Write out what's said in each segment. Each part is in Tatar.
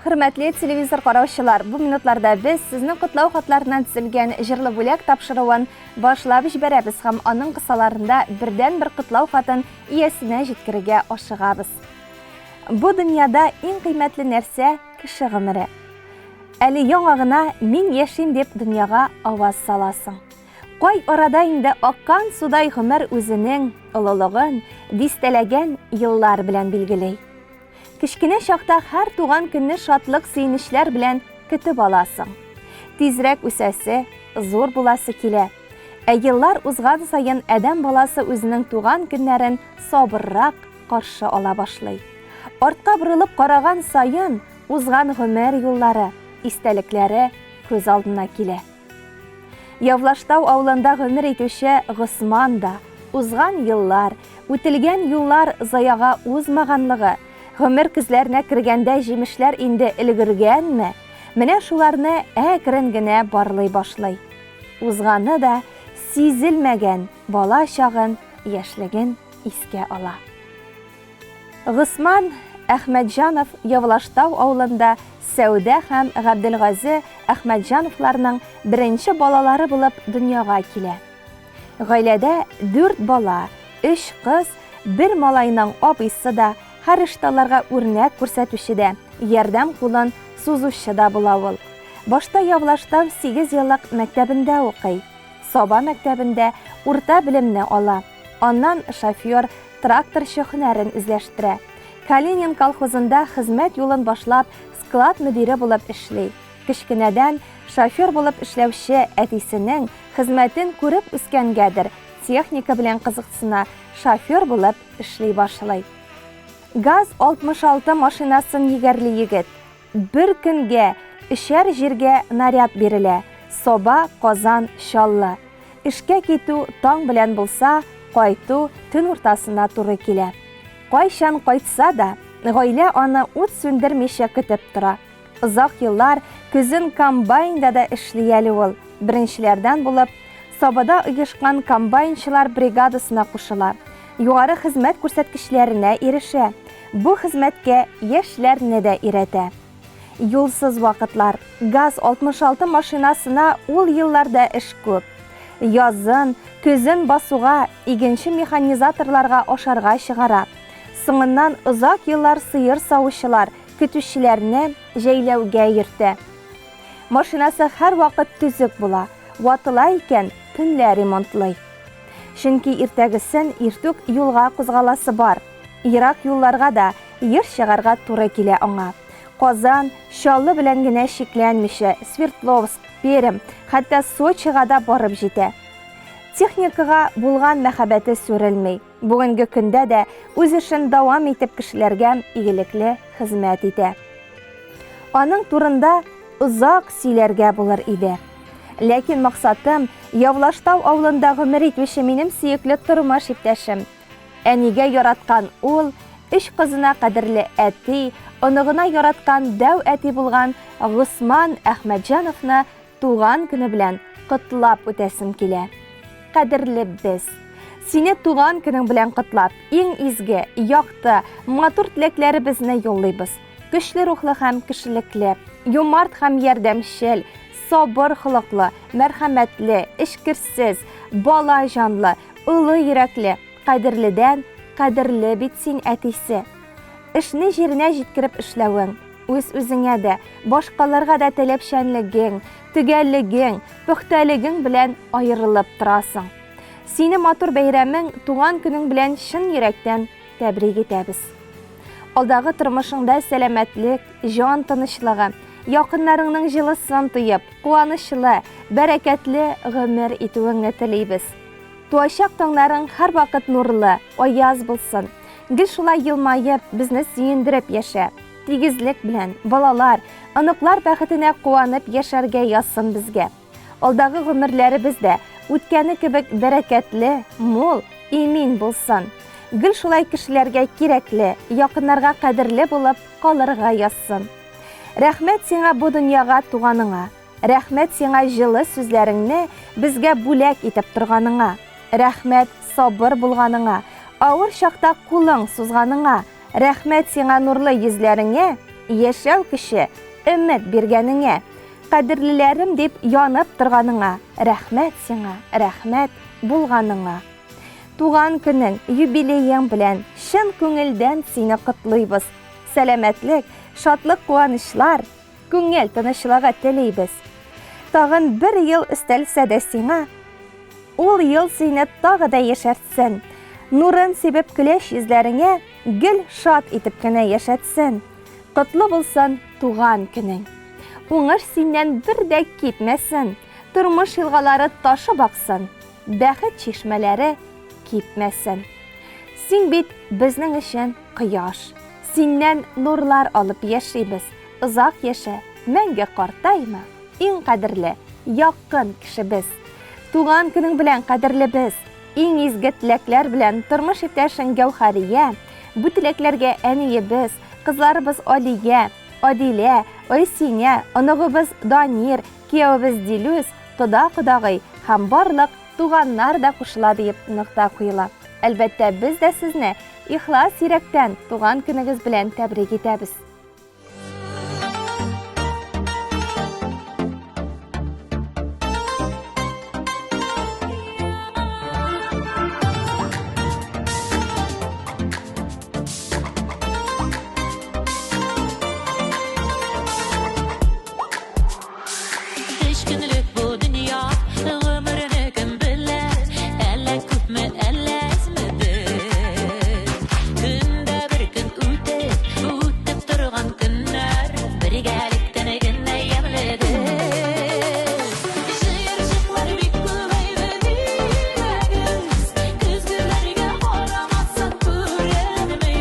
Хөрмәтле телевизор караучылар, бу минутларда без сезнең котлау хатларыннан төзелгән җырлы бүләк тапшыруын башлап җибәрәбез һәм аның кысаларында бердәнбер котлау хатын иясенә җиткерергә ашыгабыз. Бу дөньяда иң кыйммәтле нәрсә кеше гомере. Әле яңа гына мин яшим дип дөньяга аваз саласың. Кай арада инде аккан судай гомер үзенең олылыгын дистәләгән еллар белән билгели. Кечкенә чакта һәр туган көнне шатлык-сөенечләр белән көтеп аласың. Тизрәк үсәсе, зур буласы килә. Ә еллар узган саен адәм баласы үзенең туган көннәрен сабыррак каршы ала башлый. Артка борылып караган саен узган гомер юллары, истәлекләре күз алдына килә. Явлаштау авылында гомер итүче Госман да узган еллар, үтелгән юллар заяга узмаганлыгы, гомер көзләренә кергәндә җимешләр инде өлгергәнме, менә шуларны әкрен генә барлый башлый. Узганы да сизелмәгән бала чагын, яшьлеген искә ала. Госман Әхмәтҗанов Явлаштау авылында Сәүдә һәм Габделгазе Әхмәтҗановларның беренче балалары булып дөньяга килә. Гаиләдә дүрт бала, өч кыз, бер малайның абыйсы да, һәр эштә аларга үрнәк күрсәтүче дә, ярдәм кулын сузучы да була ул. Башта Явлаштау сигезьеллык мәктәбендә укый. Саба мәктәбендә урта белемне ала. Аннан шофер, тракторчы һөнәрен үзләштерә. Калинин колхозында хезмәт юлын башлап, склад мөдире булып эшли. Кечкенәдән шофер булып эшләүче әтисенең хезмәтен күреп үскәнгәдер, техника белән кызыксына, шофер булып эшли башлый. ГАЗ-66 машинасын егәрли егет. Бер көнгә өчәр җиргә наряд бирелә, Саба, Казан, Чаллы. Эшкә китү таң белән булса, кайту төн уртасына туры килә. Кайчан кайтса да, гаилә аны ут сүндермичә көтеп тора. Озак еллар көзен комбайнда да эшли әле ул. Беренчеләрдән булып, Сабада оешкан комбайнчылар бригадасына кушыла, югары хезмәт күрсәткечләренә ирешә, бу хезмәткә яшьләрне дә өйрәтә. Юлсыз вакытлар, ГАЗ-66 машинасына ул елларда эш күп. Язын, көзен басуга, игенче-механизаторларга ашарга чыгара. Соңыннан озак еллар сыер савучылар, көтүчеләрне җәйләүгә йөртә. Машинасы һәрвакыт төзек була, ватыла икән, төнлә ремонтлый. Чөнки иртәгесен иртүк юлга кузгаласы бар. Ерак юлларга да еш чыгарга туры килә аңа. Казан, Чаллы белән генә чикләнмичә, Свердловск, Пермь, хәтта Сочига да барып җитә. Техникага булган мәхәббәте сүрелми. Бүгенге көндә дә үз эшен дәвам итеп кешеләргә игелекле хезмәт итә. Аның турында озак сөйләргә булыр иде. Ләкин максатым, Явлаштау авылында гомер итүче минем сөекле тормыш иптәшем. Әнигә яраткан ул, өч кызына кадерле әти, оныгына яраткан дәү әти булган Госман Әхмәтҗановны туган көне белән котлап үтәсем килә. Кадерле без! Сине туган көнең белән котлап, иң изге, якты, матур теләкләребезне юллыйбыз. Көчле рухлы һәм кешелекле, юмарт һәм ярдәмчел, сабыр холыклы, мәрхәмәтле, эчкерсез, бала җанлы, олы йөрәкле, кадерледән кадерле бит син, әтисе. Эшне җиренә җиткереп эшләвең, үз-үзеңә дә, башкаларга да таләпчәнлегең, төгәллегең, пөхтәлегең белән аерылып торасың. Сине матур бәйрәмең, туган көнең белән чын йөрәктән тәбрик итәбез. Алдагы тормышыңда сәламәтлек, җан тынычлыгы, якыннарыңның җылысын тоеп, куанычлы, бәрәкәтле гомер итүеңне телибез. Туачак таңнарың һәрвакыт нурлы, аяз булсын. Гел шулай елмаеп, безне сөендереп яшә. Тигезлек белән, балалар, оныклар бәхетенә куанып яшәргә язсын безгә. Алдагы гомерләребез дә үткәне кебек бәрәкәтле, мул, имин булсын. Гел шулай кешеләргә кирәкле, якыннарга кадерле булып калырга язсын. Рәхмәт сиңа бу дөньяга туганыңа. Рәхмәт сиңа җылы сүзләреңне безгә бүләк итеп торганыңа. Рәхмәт сабыр булганыңа, авыр чакта кулың сузганыңа. Рәхмәт сиңа нурлы йөзләреңә, Яшәү көче, өмет биргәнеңә, кадерлеләрем дип янып торганыңа, рәхмәт сиңа, рәхмәт булганыңа. Туган көнең, юбилеең белән чын күңелдән сине котлыйбыз. Сәламәтлек, шатлык-куанычлар, күңел тынычлыгы телибез. Тагын бер ел өстәлсә дә сиңа, ул ел сине тагы да яшәртсен. Нурын сибеп көләч йөзләреңә гел шат итеп кенә яшәтсен. Котлы булсын туган көнең. Уңыш синнән бер дә китмәсен, тормыш елгалары ташып аксын, бәхет чишмәләре кипмәсен. Син бит безнең өчен кояш. Синнән нурлар алып яшибез. Озак яшә, мәңге картайма, иң кадерле, якын кешебез. Туган көнең белән, кадерлебез! Иң изге теләкләр белән тормыш иптәшең Гәүһәрия, бу теләкләргә әниебез, кызларыбыз Алия, Адилә, Айсинә, оныгыбыз Данир, киявебез Дилүс, кода-кодагый һәм барлык туганнар да кушыла диеп нокта куела. Әлбәттә, без дә сезне ихлас йөрәктән туган көнегез белән тәбрик итәбез. Өч көнлек бу дөнья, гомерне кем белә, әллә күпме, әллә әзмедер. Көндә бер көн үтеп, үтеп торган көннәр бергәлектән генә ямьледер. Җыерчыклар бик күбәйде, димәгез, көзгеләргә карамасаң күренми.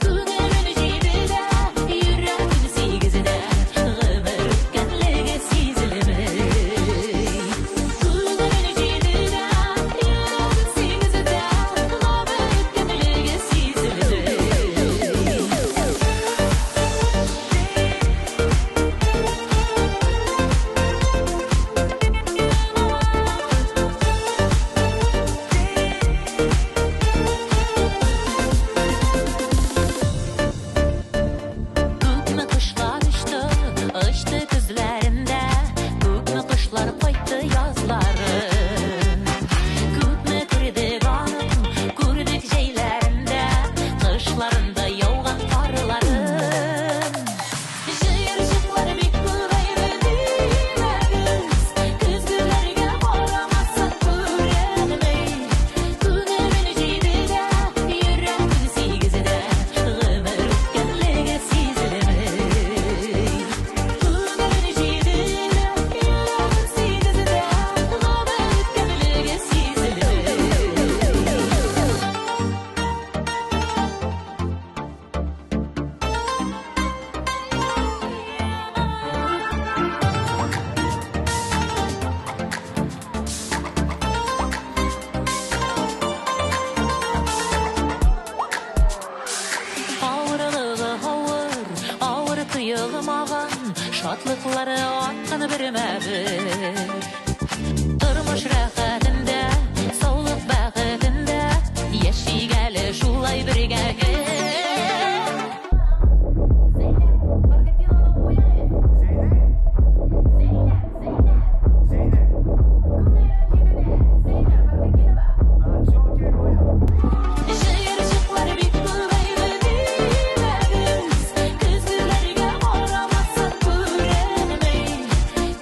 Күңелем җидедә, йөрәгем сигездә, гомер үткәнлеге сизелми. Күңелем җидедә, йөрәгем сигездә, гомер үткәнлеге сизелми. Күпме кошлар очты, очты көзләрендә, күпме кошлар кайтты язларын. Күпме күрдек аның, күрдек җәйләрендә, кышларында яуган карларын. Җыерчыклар бик күбәйде, димәгез, көзгеләргә карамасаң күренми. Күңелем җидедә, йөрәгем сигездә, гомер үткәнлеге сизелми. Күңелем җидедә, йөрәгем сигездә, гомер үткәнлеге сизелми. Авырлыгы авыр, авыр тоелмаган, шатлыклары арткан бермә-бер. Тормыш рәхәтендә, саулык бәхетендә, яшик әле шулай бергә гел. Җыерчыклар бик күбәйде, димәгез, көзгеләргә карамасаң күренми.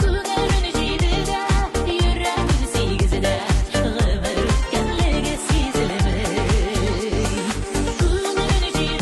Күңелем җидедә, йөрәгем сигездә, гомер үткәнлеге сизелми. Күңелем җидедә,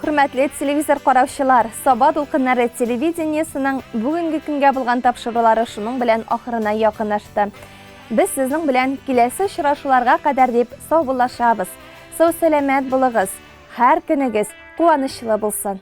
Хөрмәтле телевизор караучылар, Саба дулкыннары телевидениесының бүгенге көнгә булган тапшырулары шуның белән ахырына якынлашты. Без сезнең белән киләсе очрашуларга кадәр дип саубуллашабыз. Сау-сәламәт булыгыз, һәр көнегез куанычлы булсын!